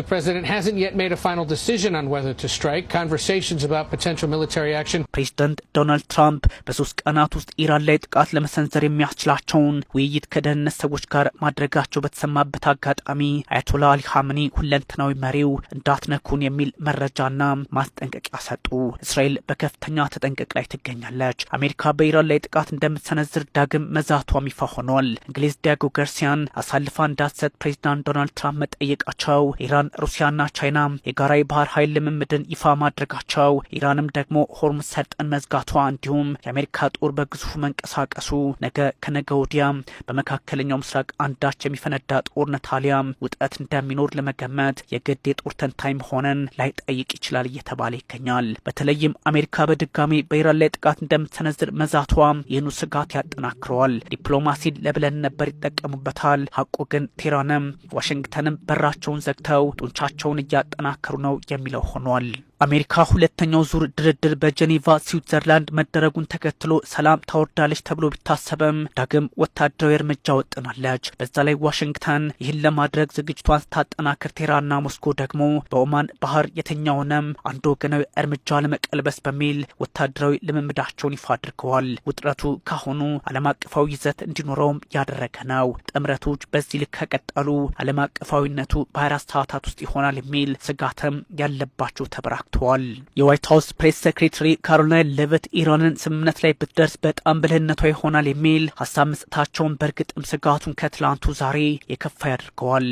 The president hasn't yet made a final decision on whether to strike. Conversations about potential military action ፕሬዚዳንት ዶናልድ ትራምፕ በ3 ቀናት ውስጥ ኢራን ላይ ጥቃት ለመሰንዘር የሚያስችላቸውን ውይይት ከደህንነት ሰዎች ጋር ማድረጋቸው በተሰማበት አጋጣሚ አያቶላ አሊ ኻሜኒ ሁለንተናዊ መሪው እንዳትነኩን የሚል መረጃና ማስጠንቀቂያ ሰጡ። እስራኤል በከፍተኛ ተጠንቀቅ ላይ ትገኛለች። አሜሪካ በኢራን ላይ ጥቃት እንደምትሰነዝር ዳግም መዛቷም ይፋ ሆኗል። እንግሊዝ ዲያጎ ጋርሲያን አሳልፋ እንዳትሰጥ ፕሬዚዳንት ዶናልድ ትራምፕ መጠየቃቸው፣ ኢራን፣ ሩሲያና ቻይና የጋራ የባህር ኃይል ልምምድን ይፋ ማድረጋቸው፣ ኢራንም ደግሞ ሆርሙዝ ሰርጥን መዝጋቷ እንዲሁም የአሜሪካ ጦር በግዙፉ መንቀሳቀሱ ነገ ከነገ ወዲያ በመካከለኛው ምስራቅ አንዳች የሚፈነዳ ጦርነት አሊያም ውጥረት እንደሚኖር ለመገመት የግድ የጦር ተንታኝ መሆንን ላይጠይቅ ይችላል እየተባለ ይገኛል። በተለይም አሜሪካ በድጋሚ በኢራን ላይ ጥቃት እንደምትሰነዝር መዛቷ ይህኑ ስጋት ያጠናክረዋል። ዲፕሎማሲን ለብለን ነበር ይጠቀሙበታል። ሀቁ ግን ቴህራንም ዋሽንግተንም በራቸውን ዘግተው ጡንቻቸውን እያጠናከሩ ነው የሚለው ሆኗል። አሜሪካ ሁለተኛው ዙር ድርድር በጀኔቫ ስዊትዘርላንድ መደረጉን ተከትሎ ሰላም ታወርዳለች ተብሎ ቢታሰብም ዳግም ወታደራዊ እርምጃ ወጥናለች። በዛ ላይ ዋሽንግተን ይህን ለማድረግ ዝግጅቷን ስታጠናክር፣ ቴህራንና ሞስኮ ደግሞ በኦማን ባህር የትኛውንም አንድ ወገናዊ እርምጃ ለመቀልበስ በሚል ወታደራዊ ልምምዳቸውን ይፋ አድርገዋል። ውጥረቱ ካሁኑ ዓለም አቀፋዊ ይዘት እንዲኖረውም ያደረገ ነው። ጥምረቶች በዚህ ልክ ከቀጠሉ ዓለም አቀፋዊነቱ በ24 ሰዓታት ውስጥ ይሆናል የሚል ስጋትም ያለባቸው ተበራክተዋል። የዋይት ሀውስ press secretary ካሮላይን ሌቪት ኢራንን ስምምነት ላይ ብትደርስ በጣም ብልህነቷ ይሆናል የሚል ሀሳብ መስጠታቸውን በእርግጥም ስጋቱን ከትላንቱ ዛሬ የከፋ ያደርገዋል።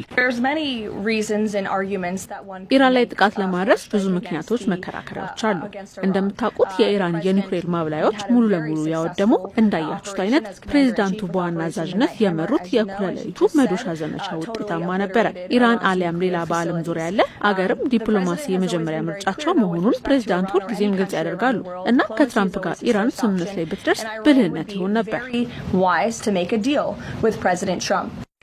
ኢራን ላይ ጥቃት ለማድረስ ብዙ ምክንያቶች፣ መከራከሪያዎች አሉ። እንደምታውቁት የኢራን የኒውክሌር ማብላያዎች ሙሉ ለሙሉ ያወደመው እንዳያችሁት አይነት ፕሬዚዳንቱ በዋና አዛዥነት የመሩት የእኩለ ሌሊቱ መዶሻ ዘመቻ ውጤታማ ነበረ። ኢራን አሊያም ሌላ በዓለም ዙሪያ ያለ አገርም ዲፕሎማሲ የመጀመሪያ ምርጫቸው መሆኑን ፕሬዚዳንቱ ሁልጊዜም ግልጽ ያደርጋሉ እና ከትራምፕ ጋር ኢራን ስምምነት ላይ ብትደርስ ብልህነት ይሆን ነበር።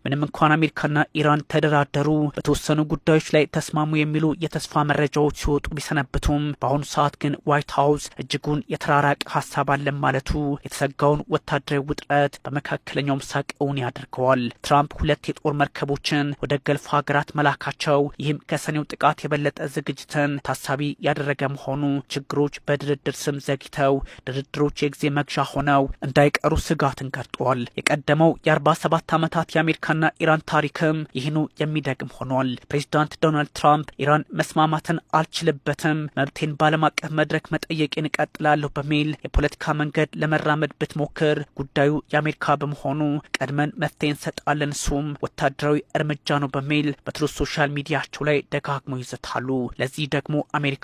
ምንም እንኳን አሜሪካና ኢራን ተደራደሩ፣ በተወሰኑ ጉዳዮች ላይ ተስማሙ የሚሉ የተስፋ መረጃዎች ሲወጡ ቢሰነብቱም በአሁኑ ሰዓት ግን ዋይት ሀውስ እጅጉን የተራራቀ ሀሳብ አለን ማለቱ የተሰጋውን ወታደራዊ ውጥረት በመካከለኛው ምስራቅ እውን ያደርገዋል። ትራምፕ ሁለት የጦር መርከቦችን ወደ ገልፍ ሀገራት መላካቸው፣ ይህም ከሰኔው ጥቃት የበለጠ ዝግጅትን ታሳቢ ያደረገ መሆኑ ችግሮች በድርድር ስም ዘግይተው ድርድሮች የጊዜ መግዣ ሆነው እንዳይቀሩ ስጋትን ጋርጧል። የቀደመው የ47 ዓመታት የአሜሪካና ኢራን ታሪክም ይህኑ የሚደግም ሆኗል። ፕሬዚዳንት ዶናልድ ትራምፕ ኢራን መስማማትን አልችልበትም፣ መብቴን በዓለም አቀፍ መድረክ መጠየቄን እቀጥላለሁ በሚል የፖለቲካ መንገድ ለመራመድ ብትሞክር ጉዳዩ የአሜሪካ በመሆኑ ቀድመን መፍትሄ እንሰጣለን፣ እሱም ወታደራዊ እርምጃ ነው በሚል በትሩዝ ሶሻል ሚዲያቸው ላይ ደጋግመው ይዘታሉ። ለዚህ ደግሞ አሜሪካ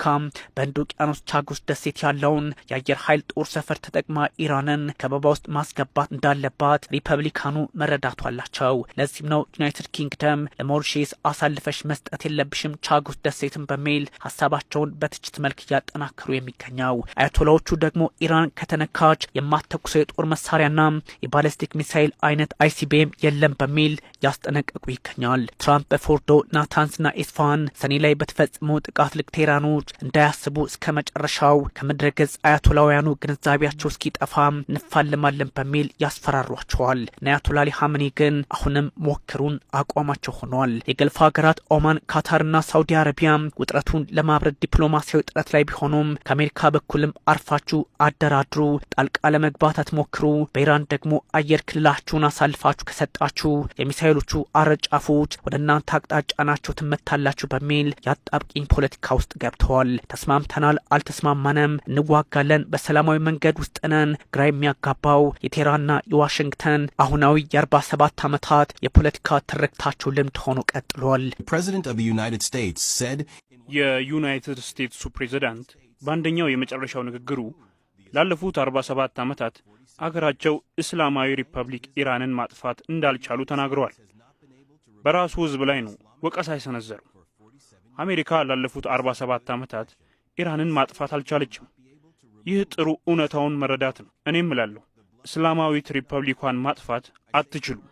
በህንድ ውቅያኖስ ቻጎስ ደሴት ያለውን የአየር ኃይል ጦር ሰፈር ተጠቅማ ኢራንን ከበባ ውስጥ ማስገባት እንዳለባት ሪፐብሊካኑ መረዳቱ አላቸው። ለዚህም ነው ዩናይትድ ኪንግደም ለሞሪሼስ አሳልፈሽ መስጠት የለብሽም ቻጎስ ደሴትን በሚል ሀሳባቸውን በትችት መልክ እያጠናከሩ የሚገኘው። አያቶላዎቹ ደግሞ ኢራን ከተነካች የማትተኩሰው የጦር መሳሪያና የባለስቲክ ሚሳይል አይነት ICBM የለም በሚል ያስጠነቀቁ ይገኛል። ትራምፕ በፎርዶ፣ ናታንስና ኤስፋሃን ሰኔ ላይ በተፈጸመው ጥቃት ልክ ቴህራኖች እንዳያስቡ እስከ መጨረሻው ከምድረ ገጽ አያቶላውያኑ ግንዛቤያቸው እስኪጠፋ እንፋለማለን በሚል ያስፈራሯቸዋል። አያቶላ አሊ ኻሜኒ ግን አሁንም ሞክሩን አቋማቸው ሆኗል። የገልፍ ሀገራት ኦማን፣ ካታርና ሳውዲ አረቢያ ውጥረቱን ለማብረድ ዲፕሎማሲያዊ ጥረት ላይ ቢሆኑም ከአሜሪካ በኩልም አርፋችሁ አደራድሩ፣ ጣልቃ ለመግባት አትሞክሩ፣ በኢራን ደግሞ አየር ክልላችሁን አሳልፋችሁ ከሰጣችሁ የሚሳይሎቹ አረር ጫፎች ወደ እናንተ አቅጣጫ ናቸው፣ ትመታላችሁ በሚል የአጣብቂኝ ፖለቲካ ውስጥ ገብተዋል። ተስማምተናል፣ አልተስማማንም፣ እንዋጋለን፣ በሰላማዊ መንገድ ውስጥ ነን። ግራ የሚያጋባው የቴህራንና የዋሽንግተን አሁናዊ የ47 ዓመታት የፖለቲካ ትርክታቸው ልምድ ሆኖ ቀጥሏል። የዩናይትድ ስቴትሱ ፕሬዚዳንት በአንደኛው የመጨረሻው ንግግሩ ላለፉት 47 ዓመታት አገራቸው እስላማዊ ሪፐብሊክ ኢራንን ማጥፋት እንዳልቻሉ ተናግረዋል። በራሱ ሕዝብ ላይ ነው ወቀሳ የሰነዘረው። አሜሪካ ላለፉት 47 ዓመታት ኢራንን ማጥፋት አልቻለችም። ይህ ጥሩ እውነታውን መረዳት ነው። እኔም እላለሁ እስላማዊት ሪፐብሊኳን ማጥፋት አትችሉም።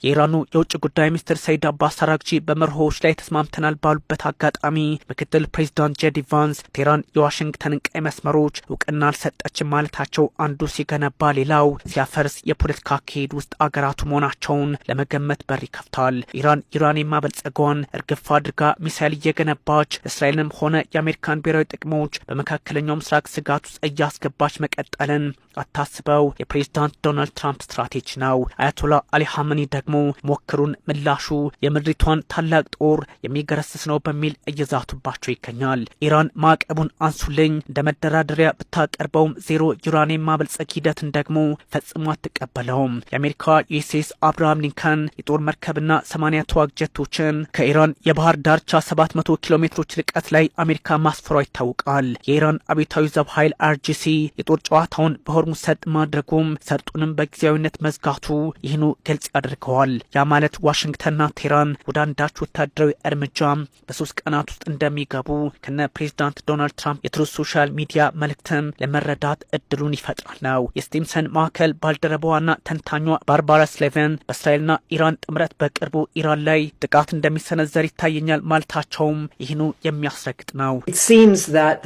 የኢራኑ የውጭ ጉዳይ ሚኒስትር ሰይድ አባስ አራግቺ በመርሆዎች ላይ ተስማምተናል ባሉበት አጋጣሚ ምክትል ፕሬዚዳንት ጄዲ ቫንስ ቴህራን የዋሽንግተንን ቀይ መስመሮች እውቅና አልሰጠችም ማለታቸው አንዱ ሲገነባ ሌላው ሲያፈርስ የፖለቲካ አካሄድ ውስጥ አገራቱ መሆናቸውን ለመገመት በር ይከፍታል። ኢራን ዩራኒየም ማበልጸጓን እርግፍ አድርጋ ሚሳይል እየገነባች እስራኤልንም ሆነ የአሜሪካን ብሔራዊ ጥቅሞች በመካከለኛው ምስራቅ ስጋት ውስጥ እያስገባች መቀጠልን አታስበው የፕሬዚዳንት ዶናልድ ትራምፕ ስትራቴጂ ነው። አያቶላ አሊ ሐመኒ ደግሞ ሞክሩን፣ ምላሹ የምድሪቷን ታላቅ ጦር የሚገረስስ ነው በሚል እየዛቱባቸው ይገኛል። ኢራን ማዕቀቡን አንሱልኝ እንደ መደራደሪያ ብታቀርበውም ዜሮ ዩራኒየም ማበልጸግ ሂደትን ደግሞ ፈጽሞ አትቀበለውም። የአሜሪካ ዩኤስኤስ አብርሃም ሊንከን የጦር መርከብና 80 ተዋጊ ጀቶችን ከኢራን የባህር ዳርቻ 700 ኪሎ ሜትሮች ርቀት ላይ አሜሪካ ማስፈሯ ይታወቃል። የኢራን አብዮታዊ ዘብ ኃይል IRGC የጦር ጨዋታውን በሆርሙዝ ሰርጥ ማድረጉም ሰርጡንም በጊዜያዊነት መዝጋቱ ይህኑ ግልጽ ያደርገዋል። ያ ማለት ዋሽንግተንና ቴህራን ወደ አንዳች ወታደራዊ እርምጃ በ3 ቀናት ውስጥ እንደሚገቡ ከነ ፕሬዚዳንት ዶናልድ ትራምፕ የ Truth Social ሚዲያ መልእክትም ለመረዳት እድሉን ይፈጥራል ነው። የስቲምሰን ማዕከል ባልደረባዋና ተንታኟ ባርባራ ስሌቨን በእስራኤልና ኢራን ጥምረት በቅርቡ ኢራን ላይ ጥቃት እንደሚሰነዘር ይታየኛል ማለታቸውም ይህኑ የሚያስረግጥ ነው።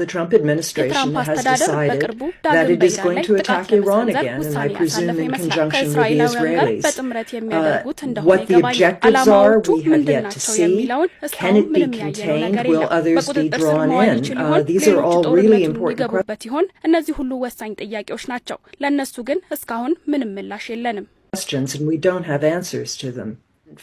የትራምፕ አስተዳደር በቅርቡ ዳግም በኢራን ላይ ጥቃት ለመሰንዘር ውሳኔ ያሳለፈ ይመስላል። ከእስራኤላውያን ጋር በጥምረት የሚያደርጉት እንደሆነ ይገባኛል። ዓላማዎቹ ምንድን ናቸው የሚለውን እስካሁን ምንም ያየነው ነገር የለም። በቁጥጥር ስር መዋል ይችል ይሆን? ሌሎች ጦርነቱን ይገቡበት ይሆን? እነዚህ ሁሉ ወሳኝ ጥያቄዎች ናቸው። ለእነሱ ግን እስካሁን ምንም ምላሽ የለንም።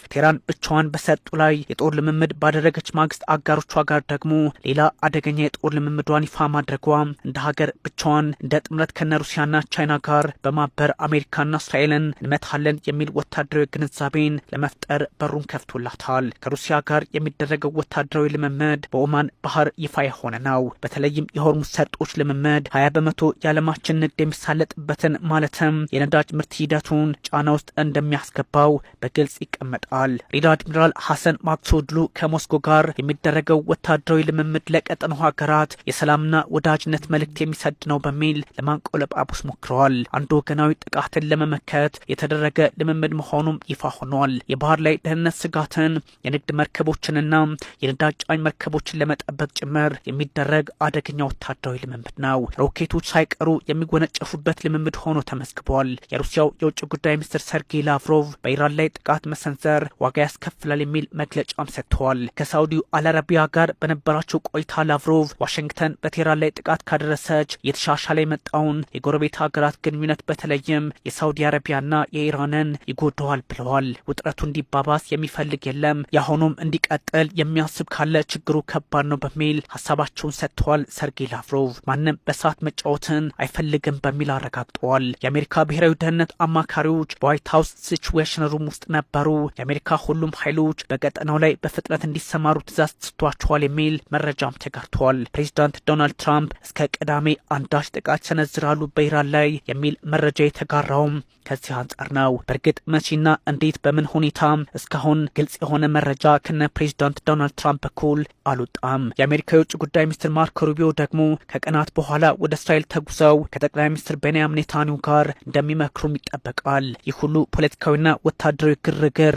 ቴህራን ብቻዋን በሰርጡ ላይ የጦር ልምምድ ባደረገች ማግስት አጋሮቿ ጋር ደግሞ ሌላ አደገኛ የጦር ልምምዷን ይፋ ማድረጓ እንደ ሀገር ብቻዋን፣ እንደ ጥምረት ከነ ሩሲያና ቻይና ጋር በማበር አሜሪካና እስራኤልን እንመታለን የሚል ወታደራዊ ግንዛቤን ለመፍጠር በሩን ከፍቶላታል። ከሩሲያ ጋር የሚደረገው ወታደራዊ ልምምድ በኦማን ባህር ይፋ የሆነ ነው። በተለይም የሆርሙዝ ሰርጦች ልምምድ 20% የዓለማችን ንግድ የሚሳለጥበትን ማለትም የነዳጅ ምርት ሂደቱን ጫና ውስጥ እንደሚያስገባው በግልጽ ይቀመጣል። ሪር አድሚራል ሐሰን ማክሶድሉ ከሞስኮ ጋር የሚደረገው ወታደራዊ ልምምድ ለቀጠናው ሀገራት የሰላምና ወዳጅነት መልእክት የሚሰድ ነው በሚል ለማንቆለጳጳስ ሞክረዋል። አንድ ወገናዊ ጥቃትን ለመመከት የተደረገ ልምምድ መሆኑም ይፋ ሆኗል። የባህር ላይ ደህንነት ስጋትን፣ የንግድ መርከቦችንና የነዳጅ ጫኝ መርከቦችን ለመጠበቅ ጭምር የሚደረግ አደገኛ ወታደራዊ ልምምድ ነው። ሮኬቶች ሳይቀሩ የሚወነጨፉበት ልምምድ ሆኖ ተመዝግቧል። የሩሲያው የውጭ ጉዳይ ሚኒስትር ሰርጌይ ላቭሮቭ በኢራን ላይ ጥቃት መሰንዘር ዋጋ ያስከፍላል የሚል መግለጫም ሰጥተዋል። ከሳውዲው አልአረቢያ ጋር በነበራቸው ቆይታ ላቭሮቭ ዋሽንግተን በቴህራን ላይ ጥቃት ካደረሰች እየተሻሻለ የመጣውን የጎረቤት ሀገራት ግንኙነት በተለይም የሳውዲ አረቢያና የኢራንን ይጎዳዋል ብለዋል። ውጥረቱ እንዲባባስ የሚፈልግ የለም፣ የአሁኑም እንዲቀጥል የሚያስብ ካለ ችግሩ ከባድ ነው በሚል ሀሳባቸውን ሰጥተዋል። ሰርጌይ ላቭሮቭ ማንም በእሳት መጫወትን አይፈልግም በሚል አረጋግጠዋል። የአሜሪካ ብሔራዊ ደህንነት አማካሪዎች በዋይት ሀውስ situation room ውስጥ ነበሩ። የአሜሪካ ሁሉም ኃይሎች በቀጠናው ላይ በፍጥነት እንዲሰማሩ ትዕዛዝ ተሰጥቷቸዋል የሚል መረጃም ተጋርተዋል። ፕሬዚዳንት ዶናልድ ትራምፕ እስከ ቅዳሜ አንዳች ጥቃት ሰነዝራሉ በኢራን ላይ የሚል መረጃ የተጋራውም ከዚህ አንጻር ነው። በእርግጥ መቼና እንዴት በምን ሁኔታ እስካሁን ግልጽ የሆነ መረጃ ከነ ፕሬዚዳንት ዶናልድ ትራምፕ በኩል አልወጣም። የአሜሪካ የውጭ ጉዳይ ሚኒስትር ማርኮ ሩቢዮ ደግሞ ከቀናት በኋላ ወደ እስራኤል ተጉዘው ከጠቅላይ ሚኒስትር ቤንያሚን ኔታንያሁ ጋር እንደሚመክሩም ይጠበቃል። ይህ ሁሉ ፖለቲካዊና ወታደራዊ ግርግር